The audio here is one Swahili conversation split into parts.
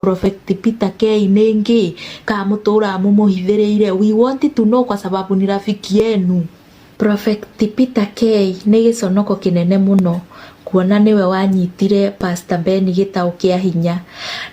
Prophet Peter K nĩ ngĩ kana mũtũraga mũmũhithĩrĩire? We want to know kwa sababu ni rafiki yenu. Prophet Peter K nĩ gĩconoko kĩnene mũno kuona nĩwe wanyitire Pastor Ben gĩtaũ kĩa hinya.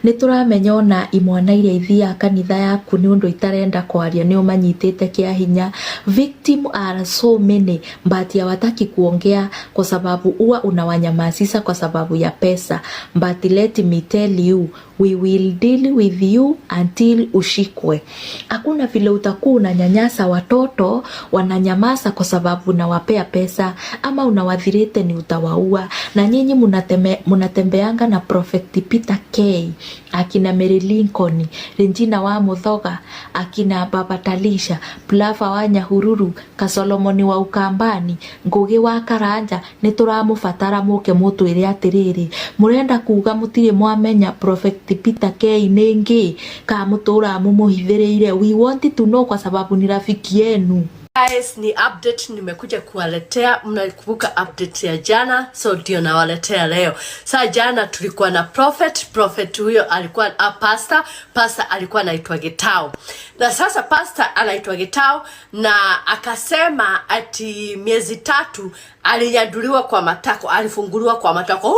Nĩ tũramenya ona imwana iria ithiaga kanitha yaku nĩ ũndũ itarenda kwaria nĩ ũmanyitĩte kĩa hinya. Victim are so many, but hawataki kuongea kwa sababu huwa unawanyamazisha kwa sababu ya pesa. But let me tell you, we will deal with you until ushikwe. Hakuna vile utakuwa unanyanyasa watoto wananyamaza kwa sababu unawapea pesa ama unawathirite ni utawaua. Na nyinyi munatembeanga na Prophet Peter K, akina Mary Lincoln, Regina wa Muthoga, akina Baba Talisha, Plava wa Nyahururu, Kasolomoni wa Ukambani, Ngugi wa Karanja. Nĩ tũramũbatara mũke mũtwĩre atĩrĩrĩ, mũrenda kuga mũtirĩ mwamenya Prophet Peter K nĩ ngĩ kana mũtũraga mũmũhithĩrĩire? We want to know kwa sababu ni rafiki yenu. Guys, ni update nimekuja kuwaletea. Mnakumbuka update ya jana, so ndio nawaletea leo. Saa jana tulikuwa na prophet. Prophet huyo alikuwa pastor. Pastor alikuwa anaitwa Gitau, na sasa pastor anaitwa Gitau na akasema ati miezi 3 alinyaduliwa kwa matako, alifunguliwa kwa matako. Woo!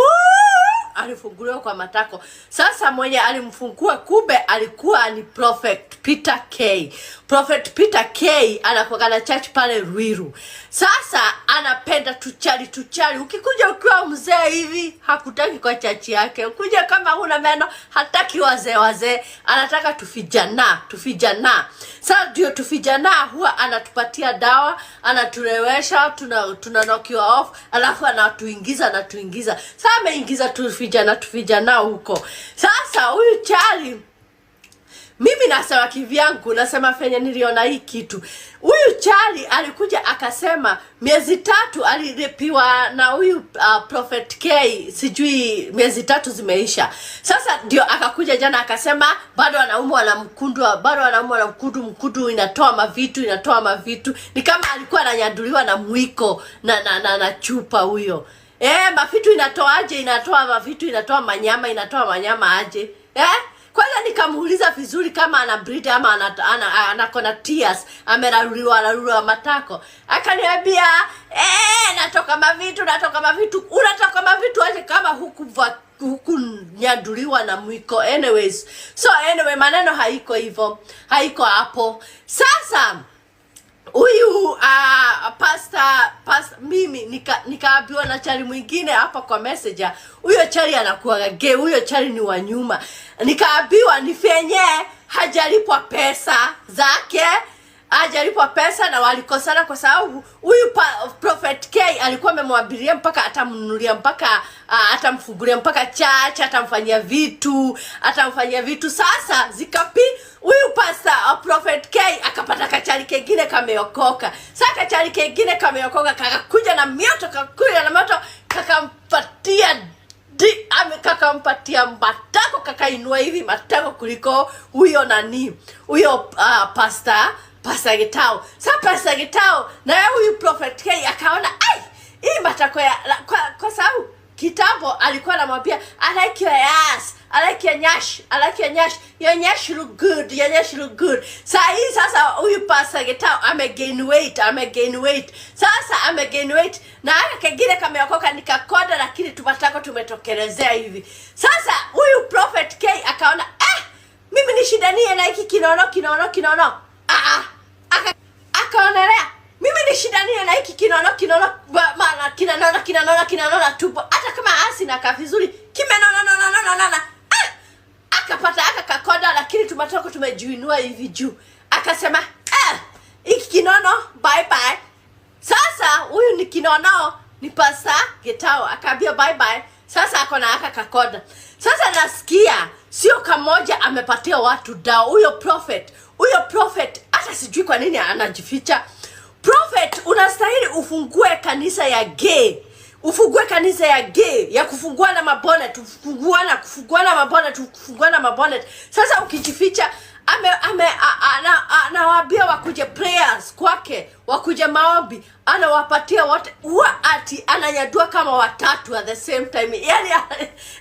Alifunguliwa kwa matako. Sasa mwenye alimfungua kumbe alikuwa ni Prophet Peter K. Prophet Peter K anakuwa na church pale Ruiru. Sasa anapenda tuchali tuchali. Ukikuja ukiwa mzee hivi, hakutaki kwa church yake. Ukuja kama huna meno, hataki wazee wazee, anataka tuvijana tuvijana. Sasa ndio tuvijana huwa anatupatia dawa, anatulewesha, tuna knockiwa off, alafu anatuingiza anatuingiza. Sasa ameingiza tuvijana tuvijana huko. Sasa huyu chali, mimi nasema kivyangu, nasema fenye niliona hii kitu. Huyu chali alikuja akasema miezi 3 alilipiwa na huyu Prophet K, sijui miezi 3 zimeisha. Sasa ndio akakuja jana akasema bado anaumwa na mkundu, bado anaumwa na mkundu, mkundu inatoa mavitu, inatoa mavitu. Ni kama alikuwa ananyaduliwa na mwiko na chupa huyo. Eh, mavitu inatoaje? Inatoa mavitu, inatoa manyama, inatoa manyama aje? Eh? Kwanza nikamuuliza vizuri kama ana bleed ama ana tears, ameraruliwa raruliwa matako. Akaniambia, "Eh, natoka mavitu, natoka mavitu." Unatoka mavitu aje kama huku nyaduliwa na mwiko? Anyways, so anyway, maneno haiko hivyo, haiko hapo. Sasa huyu pastor, mimi nikaambiwa na chali mwingine hapa kwa messenger, huyo chali anakuwa gay, huyo chali ni wa nyuma. Nikaambiwa ni fenye hajalipwa pesa zake, hajalipwa pesa na walikosana kwa sababu huyu Prophet K alikuwa amemwabiria mpaka atamnunulia mpaka atamfungulia mpaka church, atamfanyia vitu, atamfanyia vitu. Sasa zikapi huyu pastor Prophet K akapata kachali kengine kameokoka. Sasa kachali kengine kameokoka kakakuja na mioto, kakakuja na moto, kakampatia kakampatia matako, kakainua hivi matako kuliko huyo nani, huyo pastor Gitau. Sasa Pastor Gitau na yeye huyu Prophet K akaona, ai, hii matako ya kwa sababu kitambo alikuwa anamwambia, "I like your ass, I like your nyash, I like your nyash, your nyash look good, your nyash look good." Saa hii sasa huyu Pastor Gitau ame gain weight, ame gain weight. Sasa ame gain weight na haka kengine kameokoka nikakonda, lakini tumatako tumetokelezea hivi. Sasa huyu Prophet K akaona, eh, mimi nishindanie na hiki kinono kinono kinono? Ah, ah. Akaonelea mimi nishindanie na hiki kinono kinono maana kinanona kinanona kinanona tupo, hata kama asi nakaa vizuri, kimenona nona nona nona. Ah! Akapata aka kakonda, lakini tumatoko tumejiinua hivi juu. Akasema, "Eh, hiki kinono, bye bye." Sasa huyu ni kinono, ni Pastor Gitau, akaambia bye bye. Sasa ako na aka kakonda. Sasa nasikia sio kamoja amepatia watu dawa huyo prophet. Huyo prophet hata sijui kwa nini anajificha. Prophet, unastahili ufungue kanisa ya gay. Ufungue kanisa ya gay ya kufungua na mabonet, kufunguana, kufunguana mabonet, kufunguana mabonet. Sasa ukijificha, ame ame anawaambia wakuje prayers kwake, wakuje maombi, anawapatia wote, huwa ati ananyadua kama watatu at the same time. Yani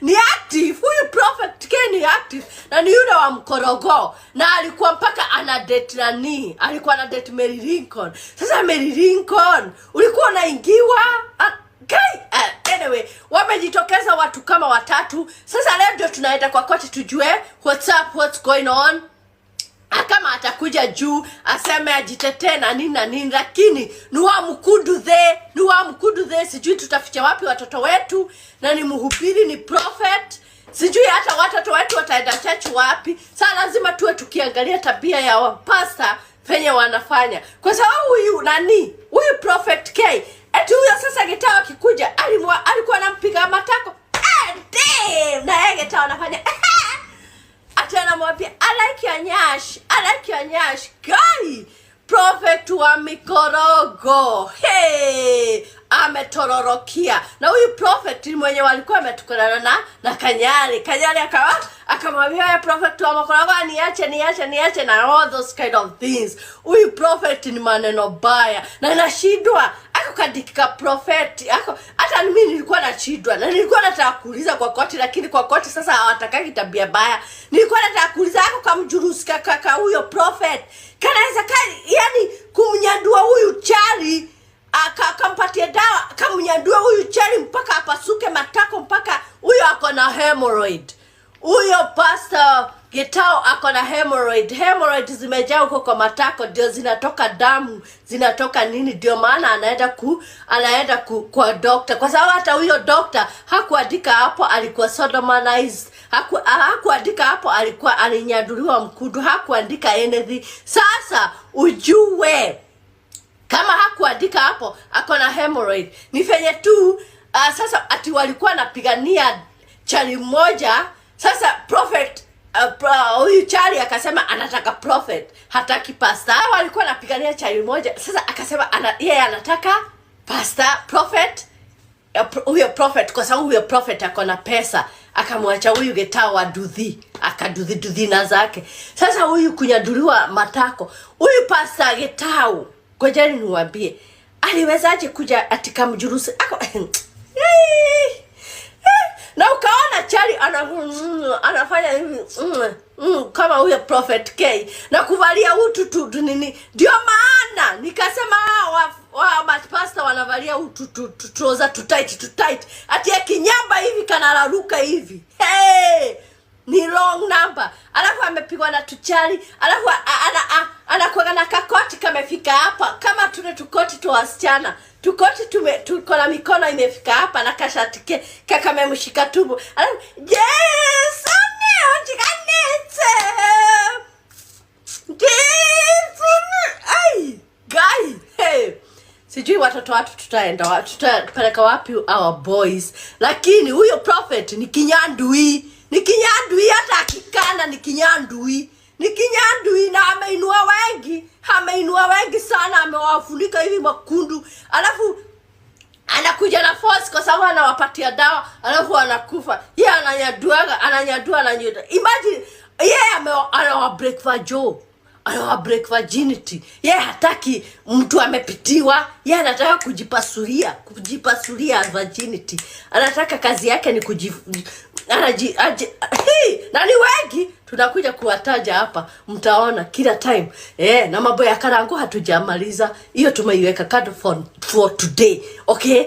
ni active huyu Prophet K, ni active na ni yule wa mkorogo, na alikuwa mpaka ana date nani, alikuwa ana date Mary Lincoln. Sasa Mary Lincoln ulikuwa unaingiwa. Okay. Anyway, wamejitokeza watu kama watatu. Sasa leo ndio tunaenda kwa koti tujue what's up, what's going on. Kama atakuja juu aseme ajitetee na nini na nini, lakini ni wa mkudu the ni wa mkudu the, sijui tutaficha wapi watoto wetu, na ni mhubiri, ni prophet, sijui hata watoto wetu wataenda church wapi. Sasa lazima tuwe tukiangalia tabia ya wapasta venye wanafanya, kwa sababu huyu nani, huyu Prophet K, eti huyo sasa Gitau akikuja alikuwa anampiga matako, eh, damn! Na yeye Gitau anafanya ati anamwambia, "I like your nyash, I like your nyash." Guy, prophet wa mikorogo, hey, ametororokia. Na huyu prophet ni mwenye walikuwa ametukanana na Kanyari. Kanyari akawa akamwambia, "Wewe prophet wa mikorogo, niache, niache, niache," na all those kind of things. Huyu prophet ni maneno baya na nashindwa ako kadikika prophet ako. Hata mimi nilikuwa nashindwa na nilikuwa nataka kuuliza kwa koti, lakini kwa koti sasa hawatakaki tabia baya. Nilikuwa nataka kuuliza ako kamjurusi kaka huyo prophet kanaweza ka, yani kumnyandua huyu chali, akampatia dawa, kamnyandua huyu chali mpaka apasuke matako, mpaka huyo ako na hemorrhoid. Huyo Pastor Gitau ako na hemorrhoid. Hemorrhoid zimejaa huko kwa matako, ndio zinatoka damu, zinatoka nini, ndio maana anaenda kwa doctor, kwa sababu hata huyo doctor hakuandika hapo alikuwa sodomized, hakuandika hapo alikuwa alinyaduliwa mkudu, hakuandika anything. Sasa ujue kama hakuandika hapo ako na hemorrhoid, ni venye tu sasa ati walikuwa anapigania chali mmoja. Sasa prophet huyu chali akasema anataka prophet, hataki pastor. Hao walikuwa anapigania chali moja. Sasa akasema yeye anataka pastor, prophet, huyo prophet, kwa sababu huyo prophet ako na pesa. Akamwacha huyu Getao wa dudhi, akadudhi dudhi na zake. Sasa huyu kunyaduliwa matako, huyu Pastor Getao, ngojeni niwaambie aliwezaje kuja atika mjurusi ako na ukaona chali anafanya hivi kama huyo Prophet K na kuvalia utu tu nini. Ndio maana nikasema hawa wa mapasta wanavalia utu tu trouser tu tight, tu tight, ati ya kinyamba hivi kanararuka hivi, hey! Ni long number, alafu amepigwa na tuchali, alafu anakuwa na kakoti kamefika hapa kama tule tukoti tu wasichana, tukoti tume tuko na mikono imefika hapa na kashati ke kakamemshika tumbo, alafu Yesu neojikanitse ai guy, hey. Sijui watoto watu tutaenda tutapeleka wapi our boys, lakini huyo prophet ni kinyandui, ni kinyandui. Hata akikana ni kinyandui, ni kinyandui, na ameinua wengi, ameinua wengi sana, amewafunika hivi makundu, alafu anakuja na force kwa sababu anawapatia dawa, alafu anakufa. Ye ananyaduaga, ananyadua, ananyadua. Imagine ye anawa break vajo, anawa break virginity. Ye hataki mtu amepitiwa, ye anataka kujipasulia, kujipasulia virginity. Anataka kazi yake ni kuji anaji aji, hii, na ni wengi tunakuja kuwataja hapa, mtaona kila time eh. Na mambo ya Karangu hatujamaliza hiyo, tumeiweka kando for today, okay.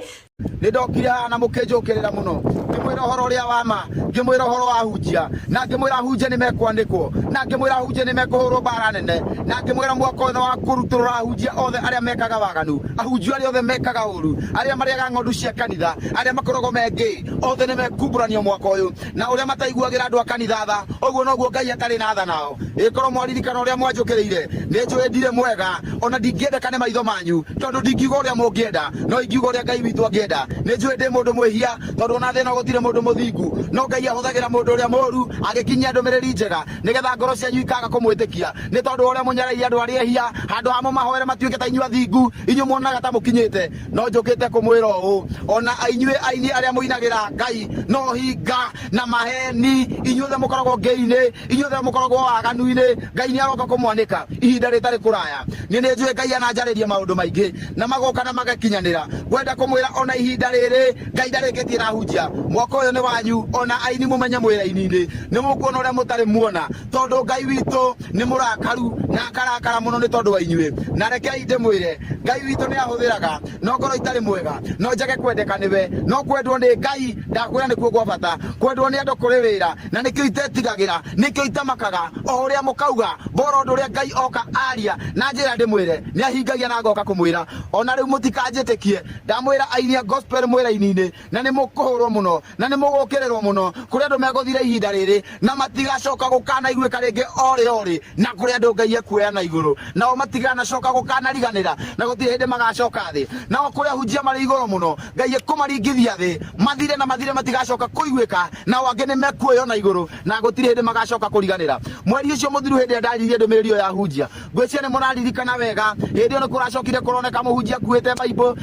Nä ndokire haha na må kä njå kä rä ra må no, ngä mwä ra å horo å rä a wa ma, ngä mwä ra å horo wa hunjia, na ngä mwä ra hunjia nä mekwanä kwo, na ngä mwä ra hunjia nä mekå hå rwo mbara nene, na ngä mwä ra mwaka å yå wa kå rutå rå ra hunjia othe arä a mekaga waganu, ahunjia arä a othe mekaga å ru, arä a marĩaga ng'ondu cia kanitha, arä a makoragwo mengĩ othe nä mekumbũranio mwaka å yå, na å rä a mataiguagä ra andå a kanitha tha, å guo noguo Ngai atarĩ na tha nao. Ĩkorwo mwaririkana ũrĩa mwanjũkĩrĩire, nĩ njũĩ ndirĩ mwega, ona ndingĩendeka nĩ maitho manyu, tondũ ndingiuga ũrĩa mũngĩenda, no ingiuga ũrĩa Ngai witũ angĩenda. Ndangĩenda nĩ njũĩ ndĩ mũndũ mwĩhia, tondũ ona thĩ ĩno gũtirĩ mũndũ mũthingu, no Ngai ahũthagĩra mũndũ ũrĩa mũru agĩkinyia ndũmĩrĩri njega nĩgetha ngoro cianyu ikaga kũmwĩtĩkia, nĩ tondũ wa ũrĩa mũnyarairie andũ arĩa ehia. Handũ ha mũmahoere matuĩke ta inyuĩ athingu, inyuĩ muonaga ta mũkinyĩte. No njũkĩte kũmwĩra ũũ, ona inyuĩ aini arĩa mũinagĩra Ngai no hinga na maheni, inyuothe mũkoragwo ngei-inĩ, inyuothe mũkoragwo waganu-inĩ, Ngai nĩ aroka kũmwanĩka ihinda rĩtarĩ kũraya. Niĩ nĩ njũĩ Ngai ananjarĩria maũndũ maingĩ na magoka na magakinyanĩra. Ngwenda kũmwĩra ona ihinda rĩrĩ Ngai ndarĩkĩtie na hunjia, mwaka ũyũ nĩ wanyu. Ona aini mũmenye mwĩra-inĩ nĩ mũkuona ũrĩa mũtarĩ muona, tondũ Ngai witũ nĩ mũrakaru na akarakara mũno nĩ tondũ wa inyuĩ. Na rekei ndĩmwĩre, Ngai witũ nĩ ahũthĩraga no ngorwo itarĩ mwega, no njage kwendeka nĩwe, no kwendwo nĩ Ngai ndakwĩra nĩkuo gwa bata. Kwendwo nĩ andũ kũrĩ wĩra, na nĩkĩo itetigagĩra, nĩkĩo itamakaga o ũrĩa mũkauga. Bora ũndũ ũrĩa Ngai oka aria na njĩra ndĩmwĩre nĩ ahingagia, na ngoka kũmwĩra ona rĩu mũtikanjĩtĩkie. Ndamwĩra aini a gospel mwĩra-inĩ, na nĩ mũkũhũrwo mũno na nĩ mũgũkĩrĩrwo mũno. Kũrĩ andũ megũthira ihinda rĩrĩ na matigacoka gũkanaiguĩka rĩngĩ orĩ orĩ, na kũrĩ andũ Ngai ekuoya na igũrũ, nao matiganacoka gũkanariganĩra, na gũtirĩ hĩndĩ magacoka thĩ. Nao kũrĩ ahunjia marĩ igũrũ mũno, Ngai ekũmaringithia thĩ, mathire na mathire, matigacoka kũiguĩka. Nao angĩ nĩ mekuoywo na igũrũ, na gũtirĩ hĩndĩ magacoka kũriganĩra. Mweri ũcio mũthiru, hĩndĩ ĩrĩa ndaririe ndũmĩrĩri ĩyo ya hunjia, ngwĩciria nĩ mũraririkana wega, hĩndĩ ĩyo nĩ kũracokire kũroneka mũhunjia akuĩte Bible,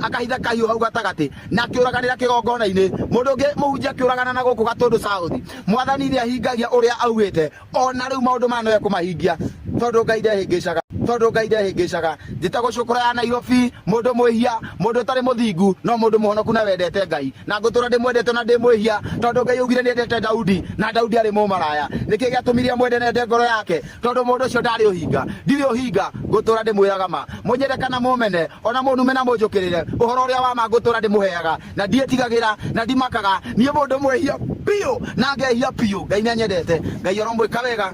akahitha kahiũ hau gatagatĩ na akĩũraganĩra kĩgongona-inĩ. Mũndũ ũngĩ mũhunjia akĩũragana na gũkũ Gatũndũ South. Mwathani nĩ ahingagia ũrĩa augĩte, ona rĩu maũndũ maya no ekũmahingia, tondũ Ngai ndehĩngĩcaga, tondũ Ngai ndehĩngĩcaga. Njĩtagwo Cũkũra ya Nairobi, mũndũ mwĩhia, mũndũ ũtarĩ mũthingu, no mũndũ mũhonoku na wendete Ngai, na ngũtũra ndĩmwendete na ndĩ mwĩhia, tondũ Ngai augire nĩ endete Daudi, na Daudi arĩ mũmaraya. Nĩkĩ gĩatũmire amwende na ende ngoro yake? Tondũ mũndũ ũcio ndarĩ ũhinga. Ndirĩ ũhinga, ngũtũra ndĩmwĩraga ma. Mũnyende kana mũmene, ona mũnume na mũnjũkĩrĩre, ũhoro ũrĩa wa ma ngũtũra ndĩmũheaga, na ndiĩtigagĩra na ndimakaga. Niĩ mũndũ mwĩhia biũ na ngehia biũ, Ngai nĩ anyendete. Ngai aromwĩka wega.